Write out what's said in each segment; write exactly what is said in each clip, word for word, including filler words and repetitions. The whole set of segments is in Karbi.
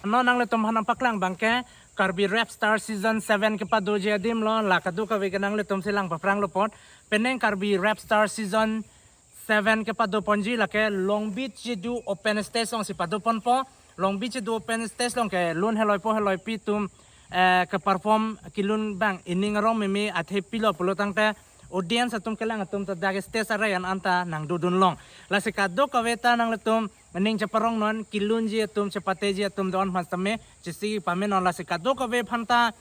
Non nanglitum aphan nangpaklang abangke Karbi Rap Star Season seven kepadoji adim lo, la kadokave ke nanglitum si lang paprang lo apot. Penang Karbi Rap Star Season seven kepado ponji lake Longbi Chedu Open Stage along si pado ponpo. Longbi Chedu Open Stage along ke lun heloi po heloi pi atum eh, ke-perform kelun abang ining arong meme athe pilo pulo tangte audience atum kelang atum ta dak stage arai an anta nangdodun long. Lasi kadokave ta nanglitum ning cheparong non, kelunji atum chepateji atum do-an aphan tame chesik pame non. Lasi kadokave aphan ta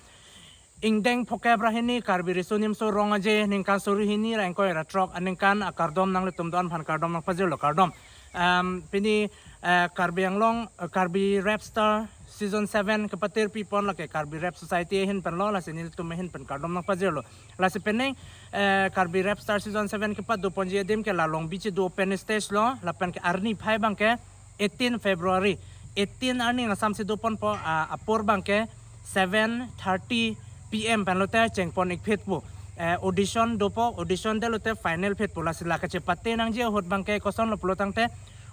ingdeng phokep ra hini Karbi Riso Nimso Rong Aje ningkan suri hini ra ingkoi ra throk aningkan akardom nanglitum do-an aphan kardom nangpajirlo, kardom. Em, pini eh, Karbi Anglong, eh, Karbi Rap Star Season seven kepatir pi pon lake Karbi Rap Society ahin pen lo, lasi nelitum ahin pen kardom nangpajirlo. Lasi penang eh, Karbi Rap Star Season seven kepado ponji adim ke la Longbi Chedu Open Stage lo, lapen ke arni phai abangke eighteen February, eighteen arni asam si do ponpo, ah, apor abangke seven thirty P M pen lote cheng pon-ik phit pu. Eh, audition dopo, audition det lote final phit pu. Lasi la kachepate nangji ahut abangke kosonlo pulo tangte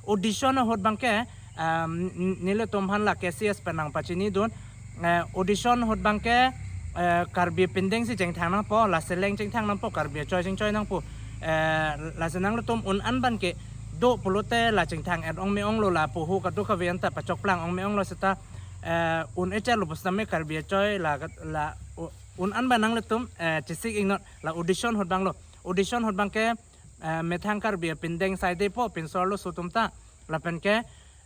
audition ahut abangke, um, n-, nelitum aphan la K C S pen nangpachinidun. Eh, audition ahut abangke eh, Karbi pindeng si chengthang nangpo, la seleng chengthang nangpo, Karbi achoi chengchoi nangpo. Eh, lasi nanglitum un-an abangke do pulote la chengthang-et ong me-onglo, la poho kadokave anta pachokplang ong me-onglo seta eh, un-echar lo pusitame Karbi achoi la, la u-, un-an abang nanglitum eh, chesik-ik non, la audition ahut abanglo. Audition ahut abangke eh, methang Karbi apindeng saide po pinso arloso atum ta, lapen ke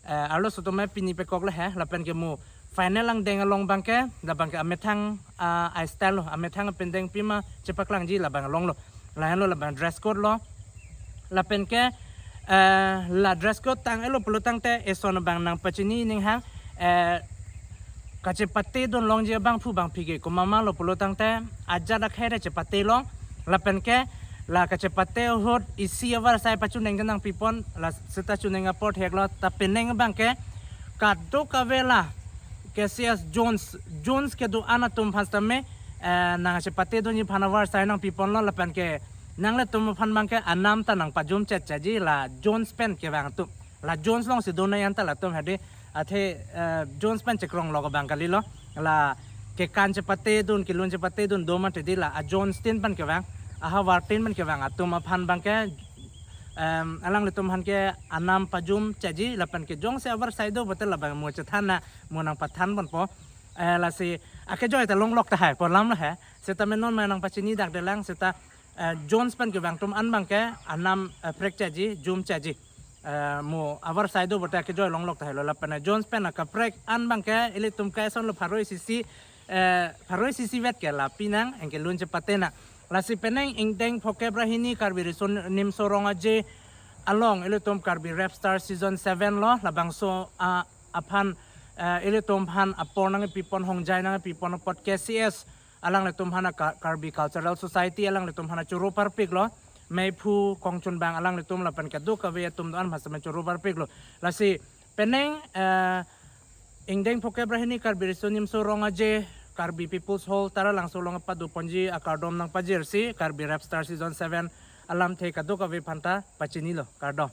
eh, arloso atum eh, pini pekok le he, lapen ke mo final angdeng along abangke, la abangke amethang ah, a-style lo, amethang apindeng pima chepaklangji la abang along lo. Lahenlo la abang dress code lo. Lapen ke eh, la dress code tang-et lo pulo tangte eson abang nangpachini ning hang eh, kachepatedun longji abangphu bangphi ke komat ma lo pulo tangte ajat akhei ta chepate long. Lapen ke la kachepate ahut isi avarsai pachuneng kenang pi pon, la seta chuneng apor thek lo. Ta penang abangke kadokave la K C S zones, zones kedo-an atum aphan tame eh, nangchepatedunji aphan avarsai nangpi ponlo, lapen ke nanglitum aphan abangke anam ta nangpajum chetchetji la zones pen kevang atum. La zones along si donai anta latum hadi athe eh, zones pen chekrong lo abang kalilo. La kekan chepatedun, kelun chepatedun do mate di la a-zones tin pen kevang, ahavar tin pen kevang atum aphan abangke em, alanglitum aphan ke anam pajum chetji, lapen ke jongsi avarsai do pulote la abang mo chethan na, mo nangpathan ponpo. Eh, lasi akejoi ta longlok tahai pu alam lo he. Seta me non ma nangpachini dakdelang seta eh, zones pen kevang atum an abangke anam eh, prek chetji, jum chetji. Eh, mo avarsai do pulote akejoi longlok tahai lo, lapen eh, zones pen akaprek an abangke ilitum ke eson lo pharo isi isi, eh, pharo isi isi vet ke la pinang, anke lun chepate nang. Lasi penang ingdeng phokep ra hini Karbi Riso Nimso Rong Aje along ilitum Karbi Rap Star Season seven lo, labangso ah, aphan eh, ilitum aphan apor nangpi pon, hongjai nangpi pon apot K C S alanglitum aphan a Ka-, Karbi Cultural Society alanglitum aphan choro parpik lo. Meiphu kongchunbang alanglitum lapen kadokave atum do-an aphan tame choro parpik lo. Lasi penang eh, ingdeng phokep ra hini Karbi Riso Nimso Rong Aje Karbi People's Hall Taralangso along pado ponji akardom nangpajirsi Karbi Rap Star Season seven alamthe kadokave aphan ta pachinilo, kardom.